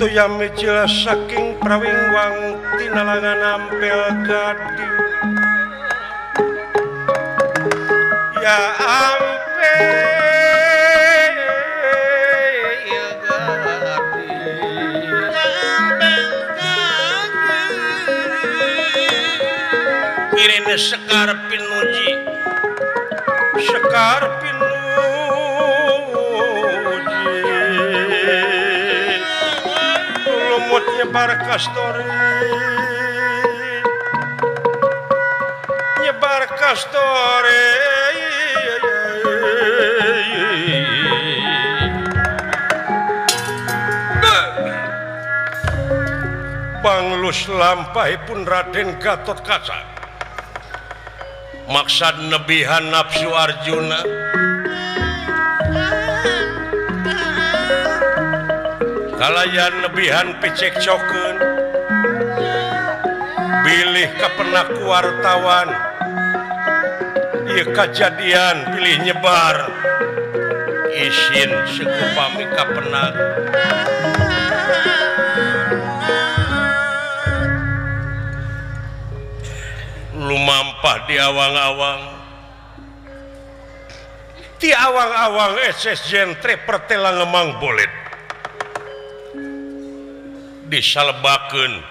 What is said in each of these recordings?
Toya mijil saking prawingwang tinalangan ampel gading. Ya ampel gading, ampel gading. Kirene sekar pinuji, sekar pinuji. Lumut nyebar kastori, nyebar kastori. Panglus lampahipun Raden Gatotkaca maksad nebihan nafsu Arjuna kalayan nebihan picekcokeun bilih kapenak wartawan ieu kajadian pilih nyebar isin sekupami kapenak. Lumampah di awang-awang, di awang-awang SS jentre pertela ngemang bolet disalebakeun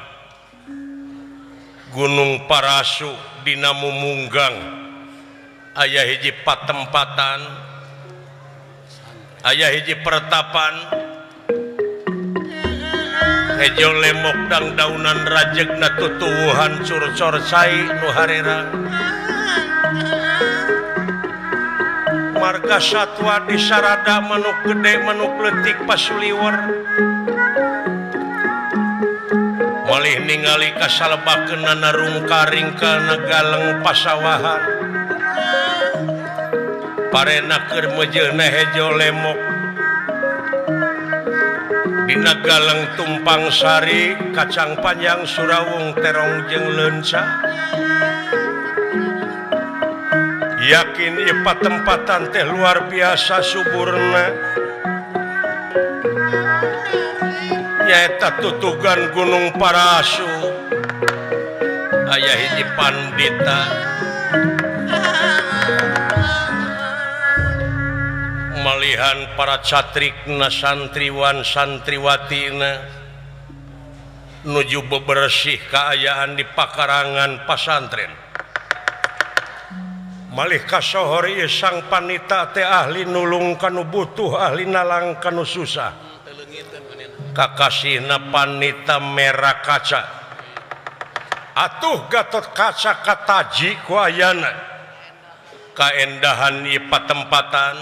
Gunung Parasu dina Mumunggang aya hiji patempatan, aya hiji pertapan hejo lemok dang daunan rajegna tutuwuhan curcor cai nu harerang. Marga satwa di sarada manuk gede manuk leutik pasuliwer malih ningali kasalebakeunana rungka-ringkana galeng pasawahan parena keur meujeuhna hejo lemok dina galeng tumpang sari kacang panjang surawung terong jeung leunca. Yakin ieu patempatan teh luar biasa suburna nyaeta tutugan Gunung Parasu aya hiji pandita malihan para catrikna santriwan santriwatina nuju bebersih kaayaan di pakarangan pasantren. Malih kasohor ieu sang panita teh ahli nulung kanu butuh, ahli nalang kanu susah. Kakasihna panita merah kaca atuh Gatotkaca kataji ku ayana kaendahan ieu patempatan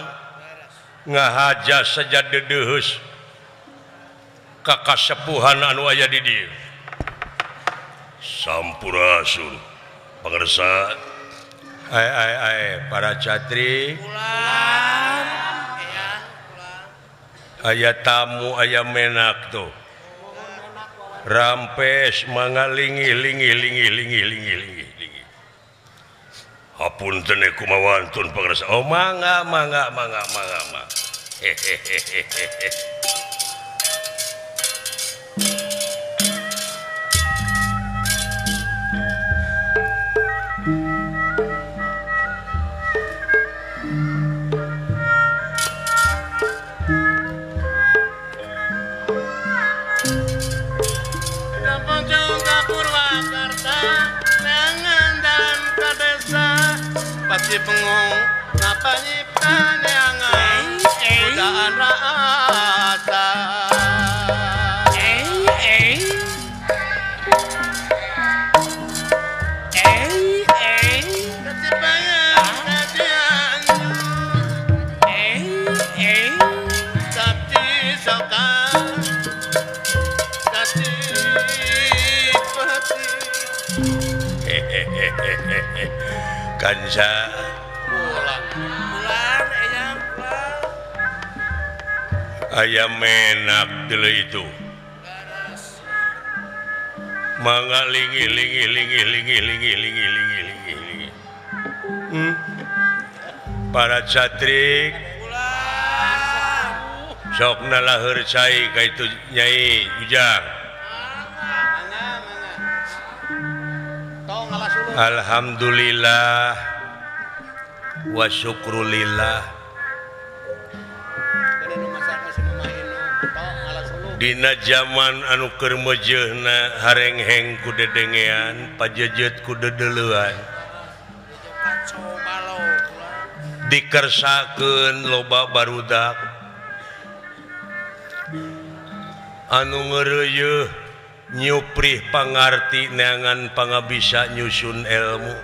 ngahaja saja deudeuheus ka kasepuhan anu aya di dieu. Sampurasun pangersa. Ai ai ai para catri aya tamu aya menak tuh rampes mangalingi lingi lingi lingi lingi lingi lingi. Hapunten kumaha wantun pangersa. Oh mangga mangga mangga mangga mangga. Hehehehe. Pasti bengong napa nyipta neangan godaan rasa. Kanca ayam menak dulu itu mangga lingi lingi lingi lingi lingi lingi lingi lingi lingi. Para catrik Sok nalaheur cai ka itu Nyai Ujang. Alhamdulillah wa syukrulillah. Dina zaman anu keur meujeuhna harengheng ku dedengean, pajejet ku dedeleuan. Dikersakeun loba barudak anu ngeureuyeun nyuprih pangarti neangan pangabisa nyusun ilmu.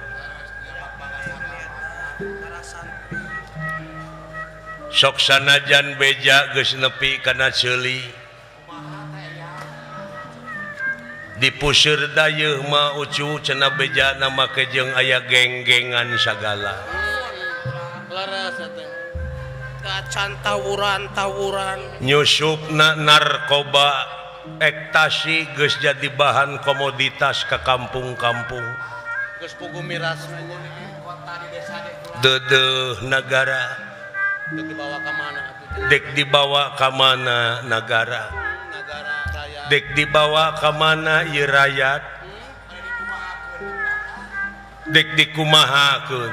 Sok sanajan beja geus nepi kana ceuli dipuseur dayeuh mah ucu cenah bejana make jeung aya geng-gengan sagala. Kacan tawuran-tawuran nyusupna narkoba ektasi geus jadi bahan komoditas ka kampung-kampung. Geus pugu miras deudeuh nagara dek dibawa ka mana atuh? Dek dibawa ka mana nagara? Dek dibawa ka mana ieu rakyat? Dek dikumahakeun?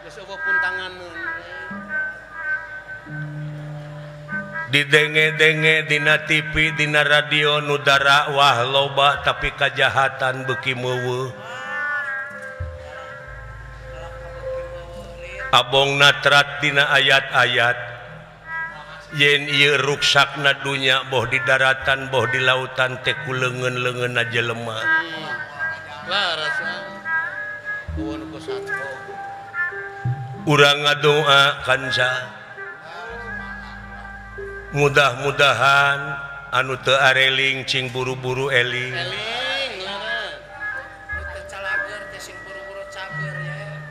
Geus eueuh puntanganeun. Didenge-denge dina TV, dina radio nu dakwah loba tapi kajahatan beuki meuweuh. Abong natrat dina ayat-ayat yen ieu ruksakna dunya boh di daratan boh di lautan teh ku leungeun-leungeunna jelema. Urang ngadoa kanca mudah-mudahan anu teu areling cing buru-buru eling.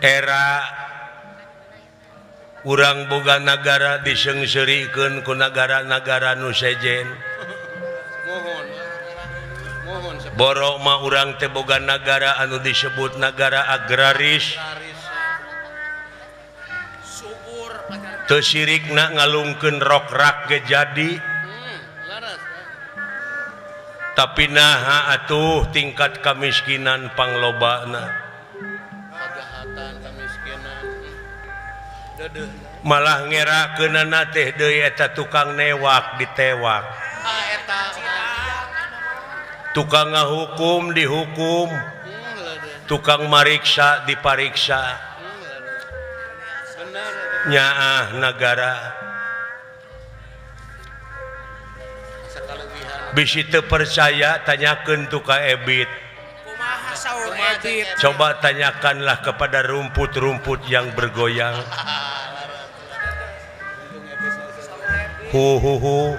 Era urang boga nagara diseungseurikeun ku nagara-nagara nu sejen. Borok mah urang teh boga nagara anu disebut nagara agraris. Teu sirikna ngalungkeun rokrak ge jadi. Tapi naha atuh tingkat kamiskinan panglobana. Malah ngerakeunana teh deui eta tukang newak ditewak. Tukang ngahukum dihukum. Tukang mariksa dipariksa. Nyaah nagara bisi teu percaya tanyakeun tu ka Ebit. Coba tanyakanlah kepada rumput-rumput yang bergoyang. Hu hu hu.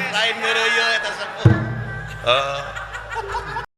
Lain ngeureuyeuh eta sepuh.